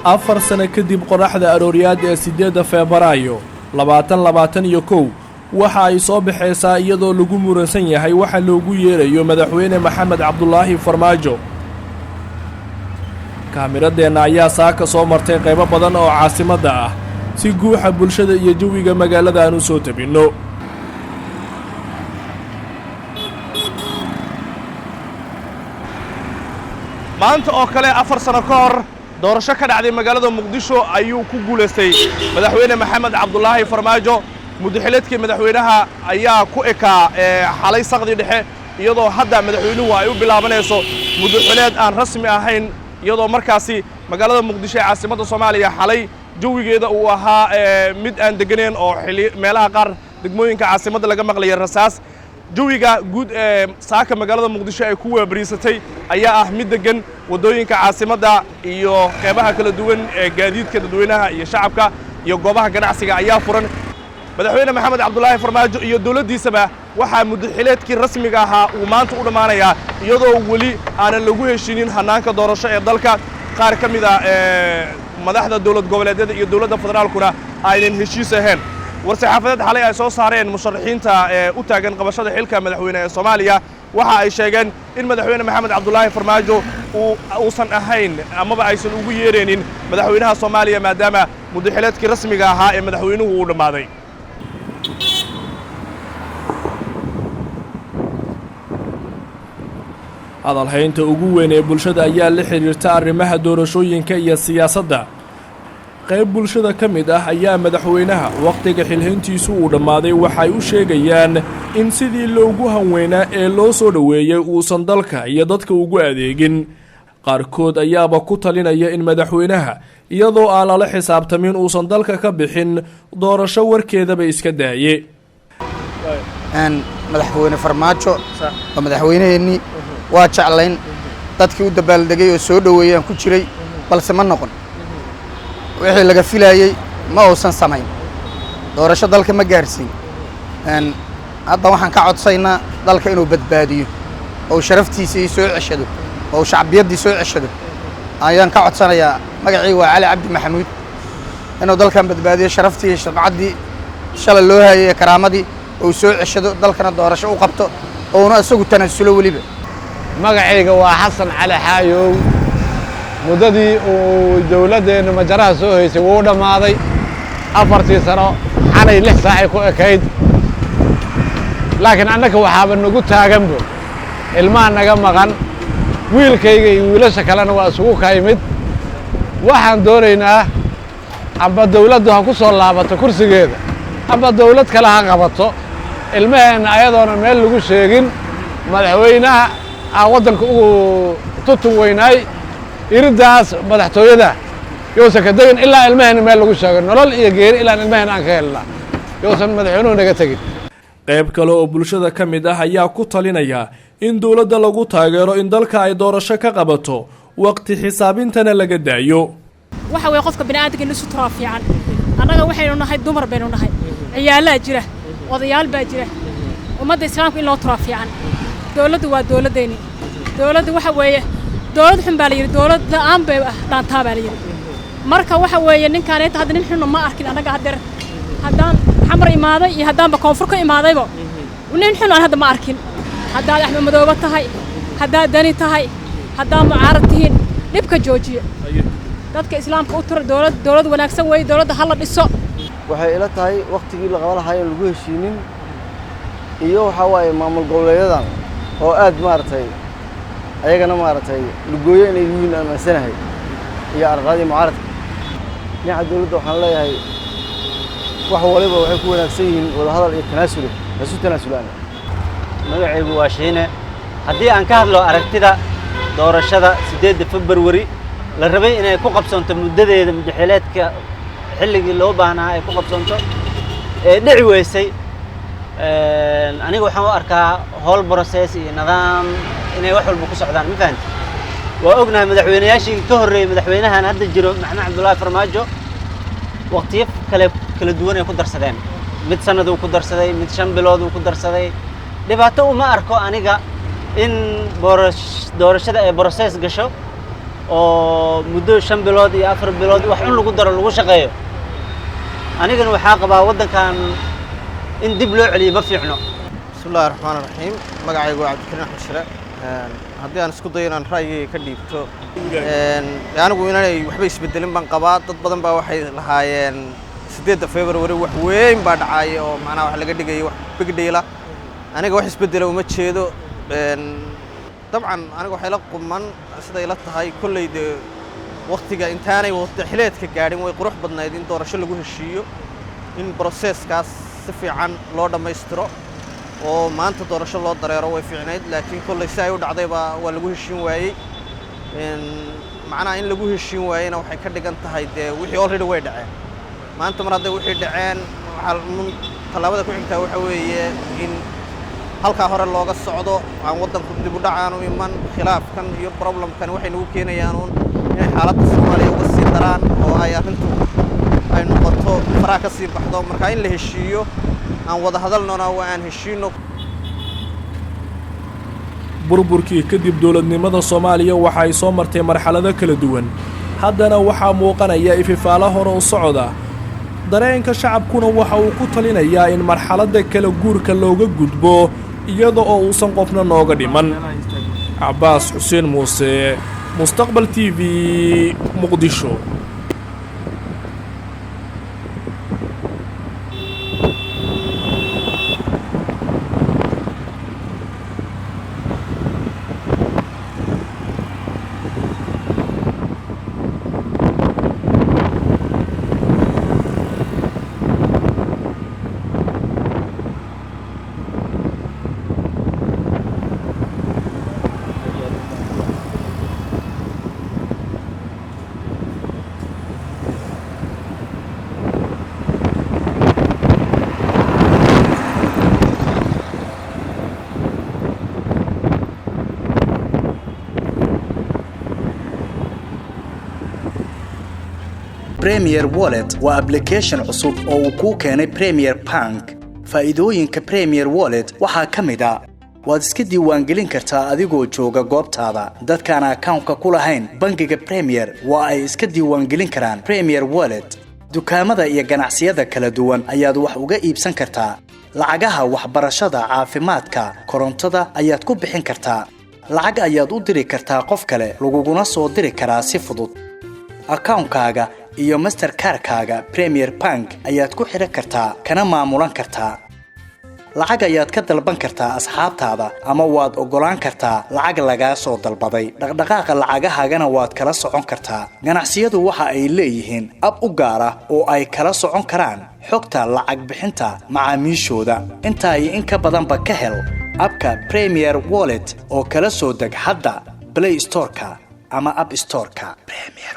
4 sano kadib, qoraxda arooryaad ee 8-da Febraayo 2021 waxa ay soo baxaysaa iyadoo lagu muransan yahay waxa loogu yeerayo Madaxweyne Maxamed Cabdulaahi Farmaajo. Kaamiradeenna ayaa saaka soo martay qaybo badan oo caasimadda ah si guuxa bulshada iyo jawiga magaalada aan u soo tabinno. Maanta oo kale 4 sano ka hor, doorasho ka dhacday magaalada Muqdisho ayuu ku guulaystay Madaxweyne Maxamed Cabdulaahi Farmaajo. Muddaxileedkii madaxweynaha ayaa ku ekaa xalay saqdii dhexe, iyadoo hadda madaxweynuhu ay u bilaabanayso muddaxileed aan rasmi ahayn, iyadoo markaasi magaalada Muqdisho ee caasimadda Soomaaliya xalay jawigeeda uu ahaa mid aan degganayn, oo xilli meelaha qaar degmooyinka caasimadda laga maqlayay rasaas. Jawiga guud ee saaka magaalada Muqdisho ay ku waabariisatay ayaa ah mid deggan. Waddooyinka caasimadda iyo qeybaha kala duwan ee gaadiidka dadweynaha iyo shacabka iyo goobaha ganacsiga ayaa furan. Madaxweyne Maxamed Cabdulaahi Farmaajo iyo dowladdiisaba waxaa muddaxileedkii rasmiga ahaa uu maanta u dhammaanayaa, iyadoo weli aanan lagu heshinin hannaanka doorasho ee dalka. Qaar ka mid a madaxda dowlad goboleedyada iyo dowladda federaalkuna aynan heshiis ahayn. War-saxaafadeed xalay ay soo saareen musharaxiinta ee u taagan qabashada xilka madaxweyne ee Soomaaliya waxa ay sheegeen in Madaxweyne Maxamed Cabdulaahi Farmaajo uu uusan ahayn amaba aysan ugu yeeraynin madaxweynaha Soomaaliya, maadaama muddaxileedkii rasmiga ahaa ee madaxweynuhu uu dhammaaday. Hadalhaynta ugu weyn ee bulshada ayaa la xidhiirta arrimaha doorashooyinka iyo siyaasadda. Qayb bulshada ka mid ah ayaa madaxweynaha wakhtiga xilhayntiisu uu dhammaaday waxay u sheegayaan in sidii loogu hanweynaa ee loo soo dhoweeyey uusan dalka iyo dadka ugu adeegin. Qaarkood ayaaba ku talinaya in madaxweynaha, iyadoo aan lala xisaabtamin, uusan dalka ka bixin, doorasho warkeedaba iska daaye. Madaxweyne Farmaajo waa madaxweynaheennii, waa jeclayn, dadkii u dabaaldegay oo soo dhoweeyaan ku jiray, balse ma noqon wixii laga filaayey. Ma uusan samayn doorasho, dalka ma gaarsiin. Hadda waxaan ka codsaynaa dalka inuu badbaadiyo oo sharaftiisii soo ceshado oo shacbiyaddii soo ceshado ayaan ka codsanayaa. Magacii waa Cali Cabdi Maxamuud. Inuu dalkan badbaadiyo, sharaftii, shabcaddii shalay loo hayay ee karaamadii uu soo ceshado, dalkana doorasho u qabto, ouna isagu tanaasulo weliba. Magacayga waa Xasan Cali Xaayow. Muddadii uu dowladdeennu majaraha soo haysay wuu dhammaaday. 4-tii sano xalay 6 saacay ku ekayd, laakiin annaka waxaaba nagu taaganbo ilmaha naga maqan. Wiilkayga iyo wiilasha kalena waa isugu kaymid. Waxaan doonaynaa amba dawladdu ha ku soo laabato kursigeeda amba dawlad kale ha qabato, ilmaheenna ayadoona meel lagu sheegin madaxweynaha aan waddanka ugu tutun weynaay iriddaas madaxtooyada yousan ka degin ilaa ilmaheenna meel lagu sheego. Nolol iyo geeri ilaa ilmaheenna aan ka helnaa yousan madaxweynuhu naga tegin. Qayb kale oo bulshada ka mid ah ayaa ku talinaya in dowladda lagu taageero in dalka ay doorasho ka qabato, waqti xisaabintana laga daayo. Waxa weeye qofka bini'aadamka in isu turaa fiican. Annaga waxaynu nahay dumar baynu nahay, ciyaalaa jira, odayaal baa jira. Ummadda Islaamka in loo turaa fiican. Dowladdu waa dowladdeenni. Dowladdu waxa weeye dowlad xun baa la yidhi, dowlad la'aan bay dhaantaa baa la yidhi. Marka waxa weeye ninkaan hadda nin xunna ma arkin annaga haddeer. Haddaan Xamar imaaday iyo haddaanba koonfur ka imaadayba, nin xun aan hadda ma arkin. Haddaad Axmed Madoobe tahay, haddaad Dani tahay, haddaad mucaarad tihiin, dhibka joojiya, dadka Islaamka u tura. Dowlad dowlad wanaagsan weeye, dowladda ha la dhiso. Waxay ila tahay waktigii la qaban lahaa in lagu heshiinin, iyo waxaa waaye maamul goboleedyadan oo aad maaragtay ayagana maaragtay lugooyo inay yihiin aaminsanahay, iyo arqadii mucaaradka. Dhinaca dowladda waxaan leeyahay, wax waliba waxay ku wanaagsan yihiin wadahadal iyo tanaasule, isu tanaasulaan. Magacaygu waa Shiine. Haddii aan ka hadlo aragtida doorashada 8-da Februari la rabay inay ku qabsoonto muddadeeda muddaxileedka, xilligii loo baahnaa ay ku qabsoonto ee dhici weysay, aniga waxaan u arkaa howl process iyo nidaam inay wax walba ku socdaan. Ma fahanti? Waa ognahay madaxweynayaashii ka horreeyey madaxweynahan hadda jiro, Maxamed Cabdullaahi Farmaajo, waqtiyo kale kala duwan ay ku darsadeen. Mid sanad uu ku darsaday, mid 5 bilood uu ku darsaday. Dhibaato uma arko aniga in doorashada ay process gasho. Oo muddo 5 bilood iyo 4 bilood wax un lagu daro lagu shaqeeyo. Anigana waxaa qabaa waddankan in dib loo celiyo ma fiicno. Bismi Illahi Raxmaan Raxiim. Magacaygu waa Cabdikariin Axmed Shire. Haddii aan isku dayo inaan ra'yigayga ka dhiibto, anigu inaanay waxba isbedelin baan qabaa. Dad badan baa waxay lahaayeen 8-da February wax weyn baa dhacaya oo macnaha wax laga dhigayay wax big deal ah. Aniga wax isbedela uma jeedo. Dabcan aniga waxay la quman siday la tahay kolley dee waktiga intaanay waqti xileedka gaadhin way qurux badnayd in doorasho lagu heshiiyo, in process-kaas si fiican loo dhammaystiro oo maanta doorasho loo dareero way fiicnayd. Laakiin kolley si ay u dhacdayba waa lagu heshiin waayey. Macnaha in lagu heshiin waayeyna waxay ka dhigan tahay dee wixii already way dhaceen. Maanta mar hadday wixii dhaceen, waxaa tallaabada ku xigtaa waxa weeye in halkaa hore looga socdo, aan waddanku dib u dhac aanu iman. Khilaafkan iyo problem-kan waxay nagu keenayaan uun inay xaaladda Soomaaliya uga sii daraan oo ay arrintu ay noqoto faraha ka sii baxdo. Marka in la heshiiyo, aan wada hadalnona waa aan heshiino. Burburkii kadib, dowladnimada Soomaaliya waxa ay soo martay marxalado kala duwan. Haddana waxaa muuqanaya ififaalo hore u socda. Dareenka shacabkuna waxa uu ku talinayaa in marxaladda kala guurka looga gudbo iyada oo uusan qofna nooga dhiman. Cabaas Xuseen Muuse, Mustaqbal TV, Muqdisho. Premier Wallet waa application cusub oo uu kuu keenay Premier Bank. Faa'iidooyinka Premier Wallet waxaa ka mid ah: waad iska diiwaangelin kartaa adigoo jooga goobtaada. Dadkaan akawnka ku lahayn bangiga Premier waa ay iska diiwaangelin karaan Premier Wallet. Dukaamada iyo ganacsiyada kala duwan ayaad wax uga iibsan kartaa. Lacagaha waxbarashada, caafimaadka, korontada ayaad ku bixin kartaa. Lacag ayaad u diri kartaa qof kale, laguguna soo diri karaa si fudud. Akawnkaaga iyo Mastercard-kaaga Premier Bank ayaad ku xidhan kartaa, kana maamulan kartaa. Lacag ayaad ka dalban kartaa asxaabtaada ama waad oggolaan kartaa lacag lagaa soo dalbaday. Dhaqdhaqaaqa lacagahaagana waad kala socon kartaa. Ganacsiyadu waxa ay leeyihiin ab u gaar ah oo ay kala socon karaan xogta lacag bixinta macaamiishooda. Intaa iyo in ka badanba ka hel abka Premier Wallet oo kala soo deg hadda Play Store-ka ama App Store-ka. Premier.